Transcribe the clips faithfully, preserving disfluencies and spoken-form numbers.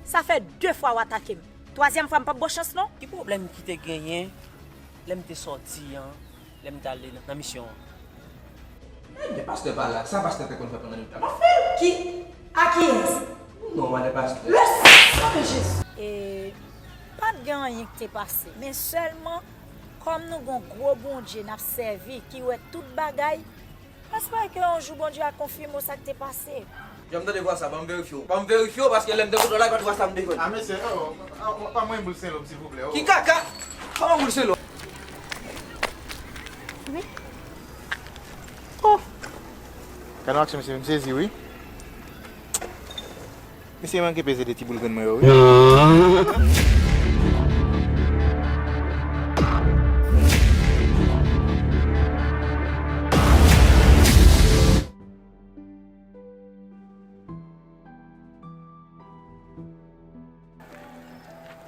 Sa fè de fwa w atake m. Twazyèm fwa m p ap ba w chans non. Ki pwoblèm ki te genyen lè m te sòti an, lè m t ale nan, nan misyon an? Ebyen, pastè pa la, sa pastè te konn fè pandan nou t ap fè l. Ki? A kiyès? Non, madan pastè. Le sang de Jésus! E pa t gen anyen ki te pase, men sèlman kòm nou gen yon gwo Bondye n ap sèvi ki wè tout bagay, m espere ke yon jou Bondye a konfime w sa k te pase. Jan m tande vwa sa, ban m verifye w. Ban m verifye w, paske lè m te kote w la, e pa t vwa sa m te jwenn. A, mesye, oh, oh, oh, pa mwen boul Senlom, silvouplè, oh. Ki kaka? Pa mwen boul Senlom. Wi. Oh. Gade yon aksyon, mesye, m sezi, wi. Mesye manke peze de ti boul grenn mwen yo, wi.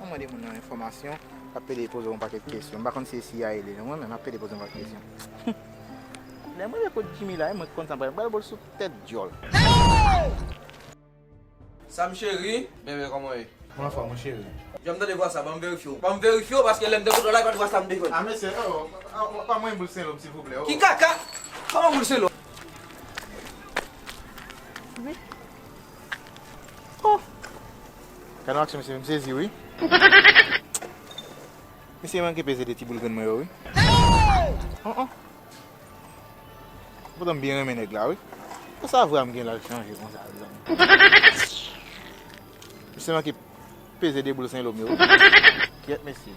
Mwen mande moun nan enfòmasyon, l ap pede poze yon pakèt kesyon. M pa konn si se C I A li ye non, mwen menm ap pede poze yon pakèt kesyon. Lè mwen rive kot Jimmy la, e mwen ki konn sa m pral, m pral ba l sou tèt djòl. Sam cheri, bebe, kòman w ye? Mwen anfòm, mon cheri. Jan m tande vwa sa, ban m verifye w. Ban m verifye w, paske lè m te kote w la, e pa t vwa sa m te jwenn. A, mesye, oh, oh, oh, pa mwen boul Senlom, silvouplè, oh. Ki kaka? Pa mwen boul Senlom. Wi. Oh. Gade yon aksyon, mesye, m sezi, wi. Mesye manke peze de ti boul grenn mwen yo, wi. Oh, oh. Poutan m byen renmen nèg la, wi. Pou sa vwa m gen lal chanje konsa, mezanmi. Misye manke peze de boul Senlom yo, wi. Kyèt, mesye.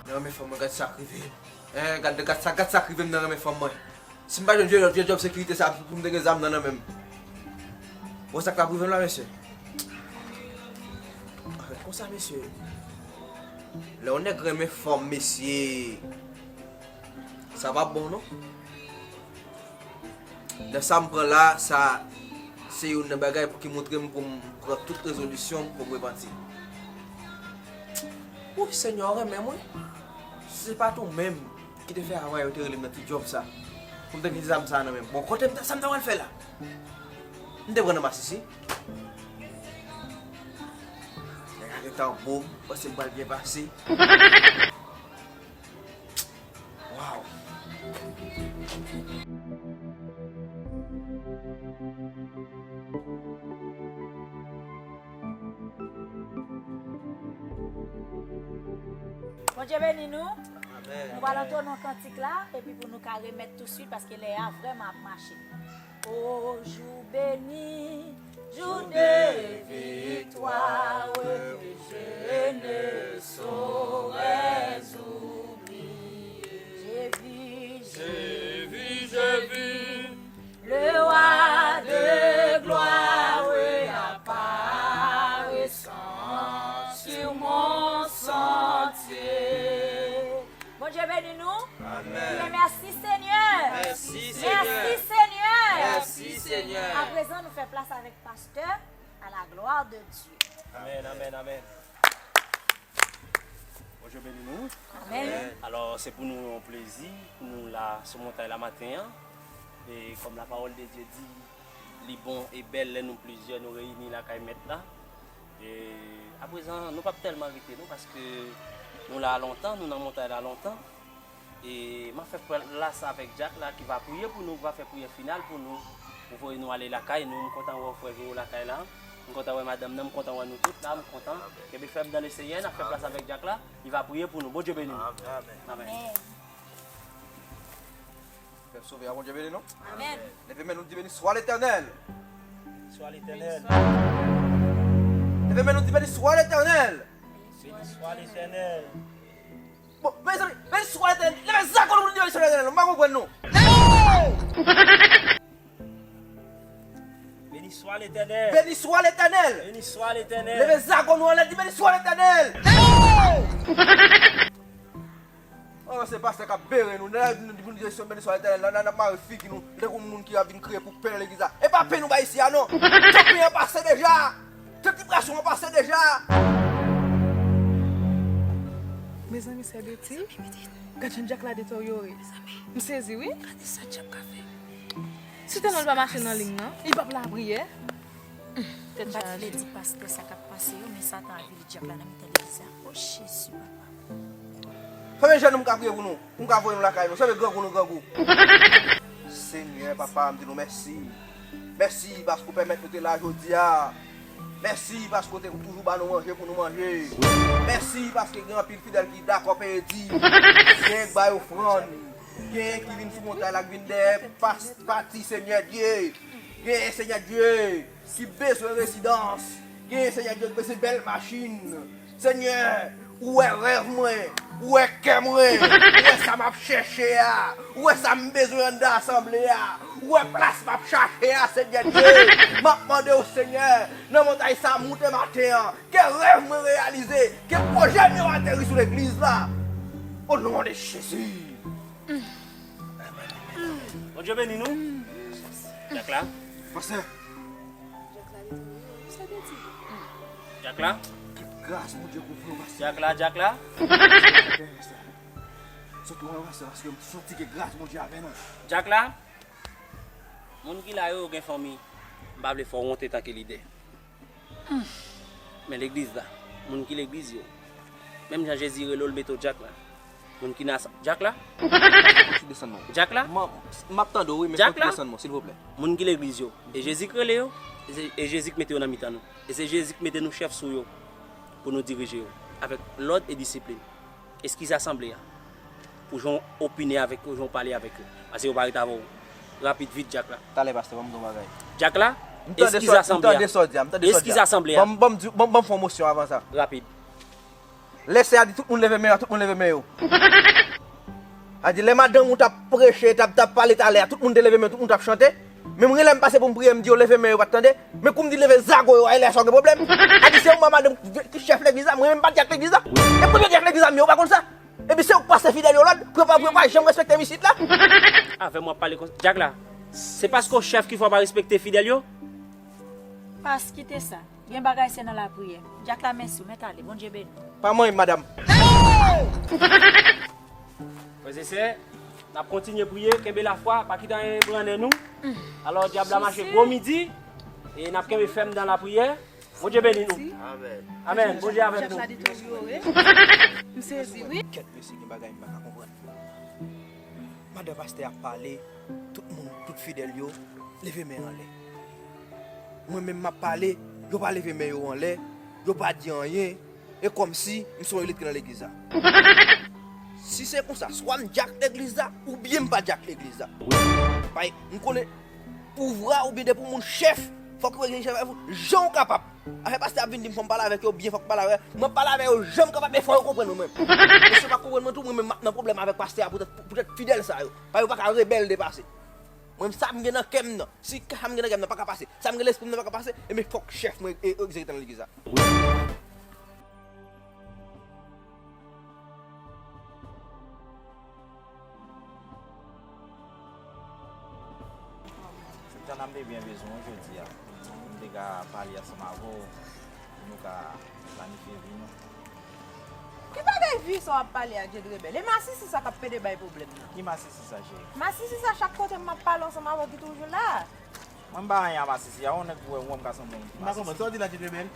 Nan renmen fanm mwen, gad sa k rive. Eh, gad, gad sa, gad sa k rive m nan renmen fanm mwen. Si m pa jwenn vye, vye djòb sekirite sa, pou m te gen zam nan, nan men m. Bon, sa k t ap rive m la, mesye? Konsa, mesye, lè yon nèg renmen fanm, mesye, sa p ap bon, non. Nan sa m pran la, sa se youn nan bagay pou ki montre m pou m pran tout rezolisyon m pou m repanti. Wi, Senyè, w renmen mwen. Si se pa t ou menm ki te fè avwa yo te rele m nan ti djòb sa, pou m te gen ti zam sa nan men m. Bon, kote m ta, sa m ta pral fè la? M te pran nan masisi. Nèg la gentan bo, m panse m pral byen pase. Waw. Bondye beni nou. Amèn. Nou pral antone yon kantik la, epi pou nou ka remèt touswit, paske lè a vrèman ap mache. O jou beni, jou de viktwa ke je ne saurais oublier. J'ai vu, j'ai vu, j'ai vu le roi de gloire apparaissant sur mon sentier. Bondye beni nou. Amèn. Mèsi Senyè. Mèsi Senyè. Mèsi Senyè. Mèsi Senyè. Aprezan nou fè plas avèk pastè à la gloire de Dieu. Amèn, amèn, amèn. Bondye beni nou. Amèn. Alò, se pou nou yon plezi pou nou la sou montay la maten an. E kòm la pawòl de Dye di, li bon e bèl lè nou plizyè nou reyini lakay Mèt la. E aprezan, nou p ap tèlman rete non, paske nou la lontan, nou nan montay la lontan. E m ap fè plas avèk Dyak la ki va priye pou nou, ki va fè priyè final pou nou, pou voye nou ale lakay nou. M kontan wè w frè Vero lakay la. M kontan wè madanm nan, m kontan wè nou tout la, m kontan. Kenbe fèm nan Lesenyè, n ap fè plas avèk Dyak la. Li va priye pou nou. Bondye beni nou. Amèn. Amèn. Pèp sove a, Bondye beni nou. Amèn. Leve men nou, di, Béni soit l'Éternel. Béni soit l'Éternel. Leve men nou, di, Béni soit l'Éternel. Béni soit l'Éternel. Bon, mezanmi, Béni soit l'Éternel. Leve zakò nou, di, Béni soit l'Éternel. M pa konprann nou. Béni soit l'Éternel. Béni soit l'Éternel. Béni soit l'Éternel. Leve zakò nou anlè, di, Béni soit l'Éternel. Oh, se pastè k ap bere nou. Lè nou di pou nou direksyon Béni soit l'Éternel la, n ap mare figi nou tankou moun ki ap vin kriye pou pen nan legliz la. E pa pen nou bay isi a non. Tan pen an pase deja. Tan ti pwasyon an pase deja. Mezanmi, sè Betty, gad jan Dyak la deteryore. M sezi wi. Gade sa Dyak ka fè. Si tèlman l pa mache nan liy nan, li p ap lapriyè. M pa t vle di pastè sa k ap pase yo, men Satan avili djak la nan mitan legliz la. O Jezi, papa. Konbyen jèn nou m ka priye pou nou? Pou m ka voye nou lakay nou? Sanble grangou nou grangou. Senyè, papa, m di nou mèsi. Mèsi paske w pèmèt nou te la jodi a. Mèsi paske w te toujou ba nou manje pou nou manje. Mèsi paske gen anpil fidèl ki dakò peye di. Gen k bay ofrann. Gen ki vin sou montay la, k vin dèyè pas-, pati, Senyè Dye. Gen, Senyè Dye, ki bezwen rezidans. Gen, Senyè Dye, ki bezwen bèl machin. Senyè, ou wè rèv mwen, ou wè kè mwen, ou wè sa m ap chèche a, ou wè sa m bezwen anndan asanble a, ou wè plas m ap chache a, Senyè Dye. M ap mande w, Senyè, nan montay sa a moute maten an, ke rèv mwen reyalize, ke pwojè m yo ateri sou legliz la. O non de Jezi. Bondye beni nou. Djak la. Pastè. Djak la. Ke gras Bondye kouvri w, pastè. Djak la, djak la. Sot lwen, pastè, paske m santi ke gras Bondye avè nou. Djak la. Moun ki la yo, yo gen fanmi. M pa vle fè w wonte tanke lidè. Men legliz la, moun ki legliz yo, menm jan Jezi rele w, l mete w djak la. Moun ki nan sa-, djak la? Fòk ti desann non. Djak la? M, m ap tande w, wi, men fòk ti desann non, silvouplè. Moun ki legliz yo, e Jezi k rele yo, e se, e Jezi k mete yo nan mitan nou. E se Jezi k mete nou chèf sou yo, pou nou dirije yo, avèk lòd e disiplin. Eskize asanble a. Pou jan w opine avèk yo, jan w pale avèk yo. Paske yo pa ret avè w. Rapid, vit, djak la. Talè, pastè, ban m di w bagay. Djak la, eskize asanble a. M tande sa w di a, m tande sa w di a. Eskize asanble a. Ban m, ban m di, ban m, ban m fè yon mosyon avan sa. Rapid. Lè sè a di tout moun leve men yo, tout moun leve men yo. A di lè madanm ou t ap preche, t ap, t ap pale talè a, tout moun te leve men yo, tout moun t ap chante. Men mwen lè m pase pou m priye, m di yo leve men yo, yo pa t tande. Men kou m di leve zago yo, a lè sa w gen pwoblèm. A di se ou mwen madanm ki chèf legliz la, mwen menm m pa djak legliz la. E premye djak legliz la m ye, ou pa konn sa? Epi se ou k pase fidèl yo lòd, pou yo pa, pou yo pa janm respekte m isit la. Avè m w ap pale konsa. Djak la, se paske w chèf ki fè w pa respekte fidèl yo? Pas, kite sa. Gen bagay se nan lapriyè. Djak la, mèsi w, mèt ale. Bondye beni w. Pa manyen m, madanm. Frè e sè, n ap kontinye priye, kenbe lafwa, pa kite anyen ebrannen nou. Alò, dyab la mache gwo midi, e n ap kenbe fèm nan lapriyè. Bondye beni nou. Amèn. Amèn. Bondye avèk nou. M sezi, wi. Kèt, mesye, gen bagay m pa ka konprann. Pandan pastè ap pale, tout moun, tout fidèl yo, leve men anlè. Mwen menm m ap pale, yo pa leve men yo anlè, yo pa di anyen. E kòmsi m se yon iletre nan legliz la. Si se konsa, swa m djak legliz la, oubyen m pa djak legliz la. Paske m konnen pouvwa oubyen depi yon moun chèf, fòk yo gen chèf avè w jan w kapab. Afè pastè ap vin di m fò m pale avèk yo byen, fòk m pale avè yo. Mwen pale avè yo jan m kapab, men fò yo konprann mwen menm. E si yo pa konprann mwen tou, mwen menm m ap nan pwoblèm avèk pastè a poutèt, poutèt fidèl sa yo. Paske yo pa ka rebèl depase. Mwen sa m gen nan kè m nan. Si sa m gen nan kè m nan pa ka pase, sa m gen lespri m nan pa ka pase, ebyen fòk chèf mwen e, e, egzekite nan legliz la. Sentana, m te byen bezwen w jodi a. M te ka pale ansanm avè w, pou nou ka planifye vi nou. Ki bagay vi sa w ap pale a, Djedrebèl? E masisi sa k ap pede bay pwoblèm nan? Ki masisi sa, cheri? Masisi sa, chak kote m ap pale ansanm avè w ki toujou la. Mwen m pa anyen a masisi a, yon nèg pou wè mwen m ka sanble yon masisi. M pa konprann, sa w di la, Djedrebèl?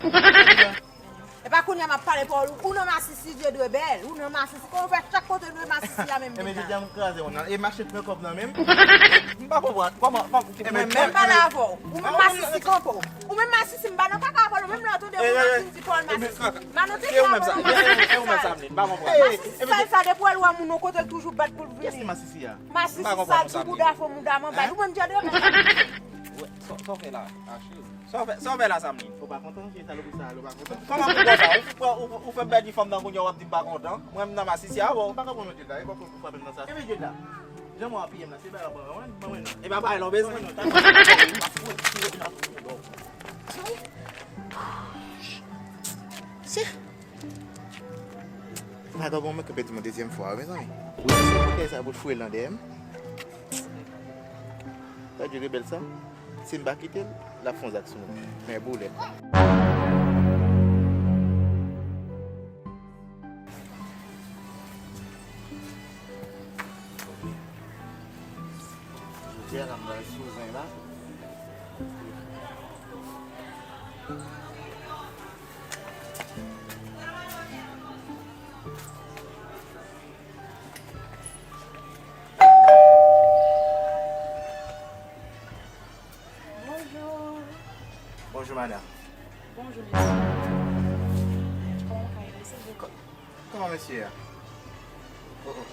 E pa kounye a m ap pale pawòl ou, ou nan masisi, Djedrebèl, ou nan masisi, kòman w fè chak kote nou e masisi a menm. Ebyen, jodi a m kraze yon nan, e mache pran kòb nan men m. M pa konprann, kòman, kòman, mwen menm. M pale avè w, ou menm masisi kanpe w. Ou menm masisi, m pa nan kaka avè w, menm lè w tande moun ap vin di pawòl masisi. M pa nan tete avè w, masisi sal. Masisi sal sa, depi w wè l wè moun yon kote, l toujou bat pou l vini. Kiyès ki masisi a? Masisi sal, tou bouda fò, mouda manbay. Ou konn Djedrebèl? Sa w fè la, cheri? Sa w fè, sa w fè la, Samlin? Ou pa kontan, cheri, salopri sa, ou pa kontan? Kòman pou kontan? Ou, ou, ou, ou fè m pèdi fanm nan kounye a, w ap di m pa kontan? Mwen, m nan masisi avè w. M pa konprann Djeda, e bò pou frape m nan sa. Ebyen, Djeda, jan mwen apiye m la, se bagay la, mwen, mwen, mwen, non. E pa bagay la, w bezwen? Mwen, non, ta Chè. Madan bon, mwen kanpe di mwen dezyèm fwa, mezanmi. Ou se poutèy sa pou fwe lan dèyè m. Sa Djedrebèl sa, si m pa kite l, l ap fè yon zak sou mwen. Men boulèt. Jodi a, n ap bay sou zen la. Bonjou, madanm. Bonjou, mesye. Kòman w ka ede, silvouplè? Kòman mesye a? Oh, oh.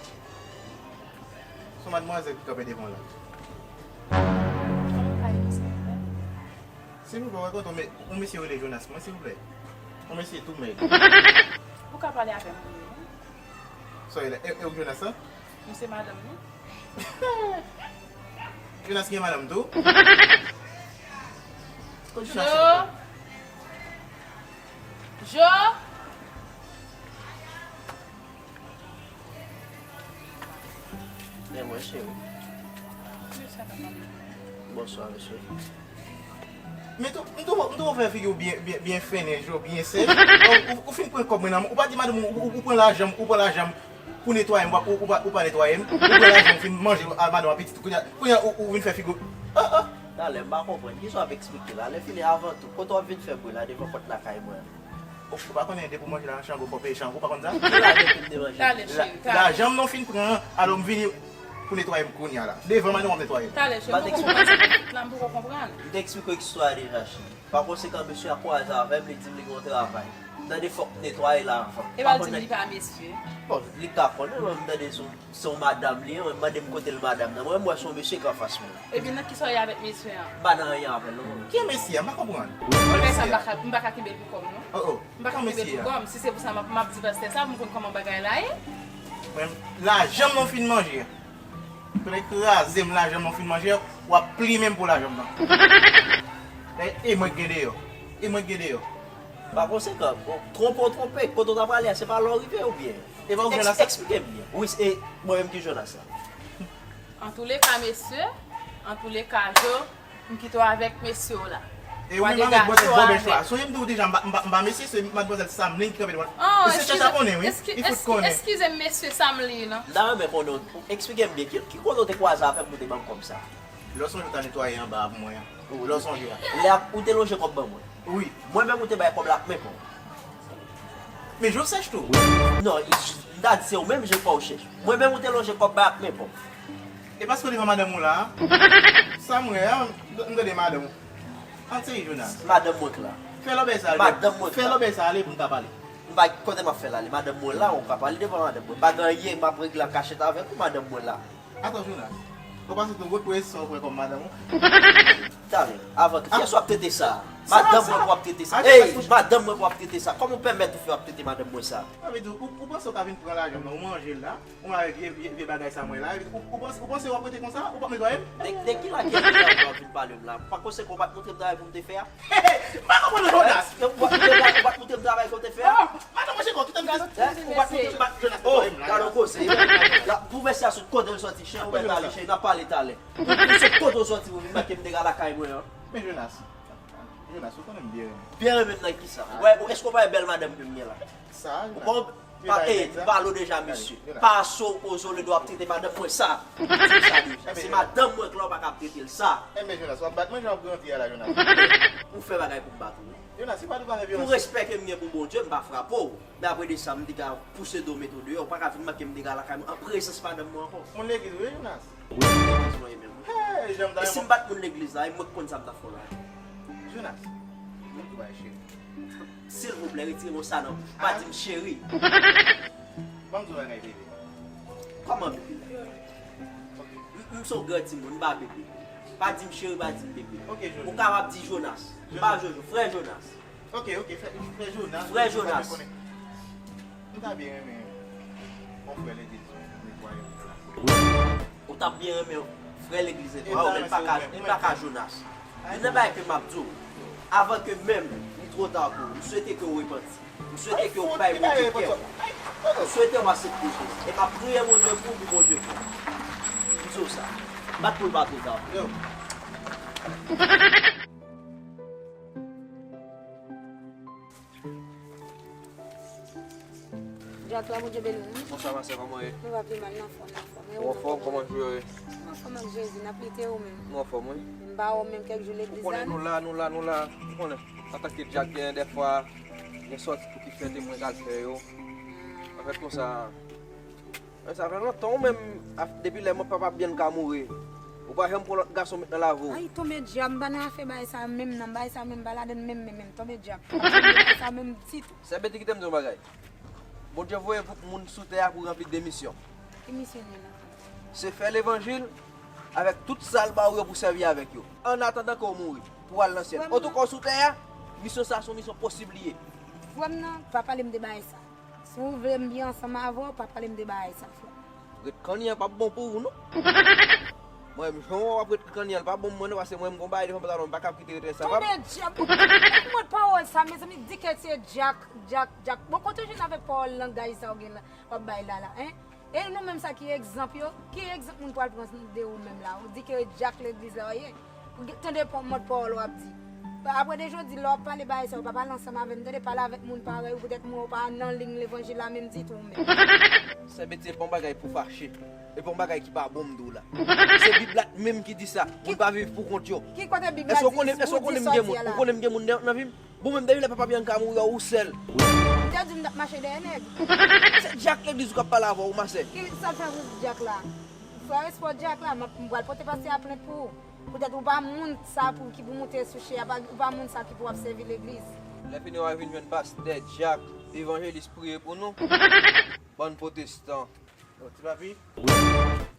Se yon madmwazèl ki kanpe devan w la. Kòman w ka ede, silvouplè? Silvouplè, w konn yon me-, yon mesye rele Jonas, mwen, silvouplè. Yon mesye tou mèg. Ou ka pale avè m pou li, non? Sa w rele? E, e ou Jonas la? M se madanm li. Jonas gen madanm tou? Kot Jonas? Jo! Jo! Men mwen, cheri. Bonswa, mesye. Men tou, m tou, m tou fè figi w byen, byen, byen fennen, Jo, byen sèch. Ou, ou, ou fin pran kòb mwen nan men w. Ou pa di madanm ou, ou, ou pran lajan m, ou pran lajan m pou netwaye m, ou, ou, ou pa, ou pa netwaye m. Ou pran lajan m, fin manje a madanm apetit. Kounye a, kounye a, ou, ou vin fè figi w. Ah, ah. Talè, m pa konprann. Kisa w ap eksplike la? Lèfini, avan tou, kote w ap vin fè bri la devan pòt lakay mwen an? Ou pa konnen depi w manje la nan chango, fò w peye chango, ou pa konn sa? Ki lajan pou m te manje? Talè, cheri, talè. Lajan m nan w fin pran an, alò m vini pou netwaye m kounye a la. Devan madanm w ap netwaye. Talè, cheri, m poko konprann sa k ap fèt la, m poko konprann. M te eksplike w istwa a deja, cheri. Pa konsekan, mesye a kwaze avè m, li di m li gen yon travay. M tande fòk m netwaye la avan. Epa l di m li pa mesye. Bon, li ka konnen, mwen, m tande se yon, se yon madanm li ye, mwen, m mande m kote l madanm nan. Mwen, m wè se yon mesye k anfas mwen. Ebyen, nan kisa w ye avèk mesye an? M pa nan anyen avè l, non, mwen. Ki mesye a? M pa konprann. Bagay sa, m pa ka, m pa ka kenbe l pou kò m, non. Oh, oh. M pa ka kenbe l pou kò m. Si se pou sa, m ap, m ap di pastè sa, pou m konn kòman bagay la ye. Mwen, lajan m nan w fin manje. Pou nèg kraze m lajan m nan w fin manje, w ap plimen m pou lajan m nan. E, e mwen k gen deyò. E mwen k gen deyò. Pa konsekan, bon, twonpe w twonpe, kote w ta prale a, se pa la w rive oubyen? E pa ou Jonas la? Eksplike m byen. Wi, e mwen menm ki Jonas la. Antouleka, mesye, antouleka, Jo, m kite w avèk mesye w la. E ou menm avèk bòtèt bòbèch la. Sonje m di w deja, m pa, m pa, m pa mesye, se madmwazèl Samlin ki kanpe devan. Oh, mesye Chacha konnen, wi. Li fout konnen. Eskize m, mesye Samlin. M ta renmen konnen, eksplike m byen, ki, ki kote w te kwaze avè m pou te ban m kòb sa? Lè w sonje w ta netwaye anba a pou mwen an. Lè w sonje a. Lè ap, ou te lonje kòb ban mwen. Wi. Mwen menm ou te bay kòb la ak men pa w. Men je w sèch tou. Non, m ta di se ou menm je pa w chèch. Mwen menm ou te lonje kòb bay ak men pa w. E paske w devan madanm ou la a? Sa m wè a, m tande madanm ou. An seri Jonas. Madanm mwen k la. Fè lòbèy sa ale. Madanm mwen k la. Fè lòbèy sa ale pou n ka pale. M pa kote m ap fè l ale. Madanm mwen la, ou ka pale devan madanm mwen. M pa gen anyen m ap regle an kachèt avèk ou, madanm mwen la. Atann, Jonas. Ou panse tou gwo prezans sa w pran kòm madanm ou? Talè, avan tou, kiyès w ap trete sa? Madanm mwen pou w ap trete sa. Ey, madanm mwen pou w ap trete sa. Kòman w pèmèt ou fè w ap trete madanm mwen sa? Sa vle di, ou, ou panse w ka vin pran lajan m nan, ou manje l la, ou manje vye, vye, vye bagay sa mwen la, epi ou, ou panse, ou panse w ap rete konsa? Ou p ap netwaye m? De, de ki lakèl w ap vin pale m la? Pa konsekan w pa t montre m travay pou m te fè a? M pa konprann ou, Jonas. Ou pa t montre m travay ke w te fè a? Oh, madanm mwen, se kò, kite m di. Ou pa t montre m, Jonas, netwaye m la. Gade yon koze. Pou mesye a sot kote l soti, cheri, ou mèt ale, cheri, n ap pale talè. Ou sot kote w soti pou vin make m dega lakay mwen an. Men Jonas, Jonas, ou konnen m byen renmen. Byen renmen m nan kisa? Wè, èske w pa wè bèl madanm ke m gen la? Sa, Jonas. Pa, e, m pale w deja, mesye. Pa sopoze w le dwa ap trete madanm mwen sa. M di w sa deja. Se madanm mwen k la, w pa ka ap trete l sa. Enben, Jonas, w ap bat mwen jan w ap grandi a la, Jonas. Ou fè bagay pou m bat ou, wi. Jonas, se pa tou pa fè vyolans. Pou respè ke m gen pou Bondye, m pa frape w. Men apre de sa, m te ka pouse do w mete w deyò. Ou pa ka vin make m dega lakay mwen an prezans madanm mwen ankò. Moun legliz ou ye, Jonas? Wi, moun legliz mwen ye menm, wi. Hey, jan m ta renmen. E si m bat moun legliz la, e mwen k konn sa m t ap fè w la. Jonas, mwen tou bay cheri. Silvouplè, retire mo sa nan bouch. Pa di m cheri. Ban m di w bagay, bebe. Kòman bebe? M, m se yon gran timoun, m pa bebe. Pa di m cheri, pa di m bebe. Ou kapab di Jonas. M pa Jojo, frè Jonas. Ok, ok, frè, frè Jonas. Frè Jonas. M ta byen renmen yon frè legliz netwaye yon plas. Ou t ap byen renmen frè legliz netwaye w, men l pa ka, li pa ka Jonas. Youn nan bagay ke m ap di w, avan ke menm li twò ta pou ou, m swete ke w repanti. M swete ke w bay Bondye kè w. M swete w aksepte Jezi. E m ap priye Bondye pou ou, pou Bondye pou ou. M di w sa. Bat pou l pa twò ta pou ou. Jack la, Bondye beni w, wi. Bonswa, ma sè, kòman w ye? Nou pa pi mal, n anfòm, n anfòm. Ou anfòm, kòman jou yo ye? M anfòm ak Jezi, n ap lite, ou menm? Nou anfòm, wi. M pa wè w menm kèk jou legliz la, non. Ou konnen nou la, nou la, nou la. Ou konnen, antanke Jack, gen dèfwa, gen sòti pou ki fèt e mwen k al fè yo. An fèt, konsa, men sa fè lontan, ou menm, depi lè mwen papa Bianca mouri, Ou pa janm pran lòt gason met nan lavi w. Ay, tonbe dyab, m pa nan afè bagay sa menm non, bagay sa menm pa ladann menm, menm, menm, tonbe dyab. Bagay sa menm ditou. Sè Beti, kite m di w yon bagay. Bondye voye pou moun sou tè a pou ranpli de misyon. Ki misyon li la? Se fè levanjil avèk tout sa l ba w yo pou sèvi avèk yo. An atandan ke w mouri, pou w al nan syèl. Vrèman. Antouka, w sou tè a, misyon sa a se yon misyon posib li ye. Frè m nan, pa pale m de bagay sa. Si w vle m byen ansanm avè w, pa pale m de bagay sa, frè m. Ret kanni an p ap bon pou ou, non. Mwen, jan w ap ret kanni an, l pa bon pou mwen, non, paske mwen, m gon bagay devan pantalon, m pa kab kite ret sa. Tonbe dyab. Mòd pawòl sa, mezanmi, di ke se Jack, Jack, Jack. Bon, kote w jwenn avèk pawòl langaj sa w gen la, w ap bay la la, en? E nou menm sa ki egzanp yo, ki egzanp moun pral pran de ou menm la? Ou di ke Jack legliz la w ye. Ou gen- tande pon mòd pawòl w ap di. Apre de jodi, lè w ap pale bagay sa yo, pa pale ansanm avè m, tande, pale avèk moun parèy ou, poutèt mwen ou pa nan liy levanjil la menm ditou ou menm. Sè Beti, e pa yon bagay pou fache. E pa yon bagay ki pa bon m di w la. Se Bib la menm ki di sa. Moun pa viv pou kont yo. Ki kote Bib la di? Èske w konnen, èske w konnen m gen moun? Ou konnen m gen moun nan, nan vi m? Bon, menm depi lè papa Bianca mouri a, ou sèl. Ou te di m t ap mache dèyè nèg. Se Jack legliz ou k ap pale avè w, ma sè. Ki sa l fè pou Jack la? Fè respè Jack la, m ap- m pral pote pastè a plent pou ou. Poutèt ou pa moun sa pou ki pou moute sou chè a, pa- ou pa moun sa ki pou ap sèvi legliz. Lè fini w a vin jwenn pastè Jack, evanjelis priye pou nou. Bann pwotestan. Bon, ti papi.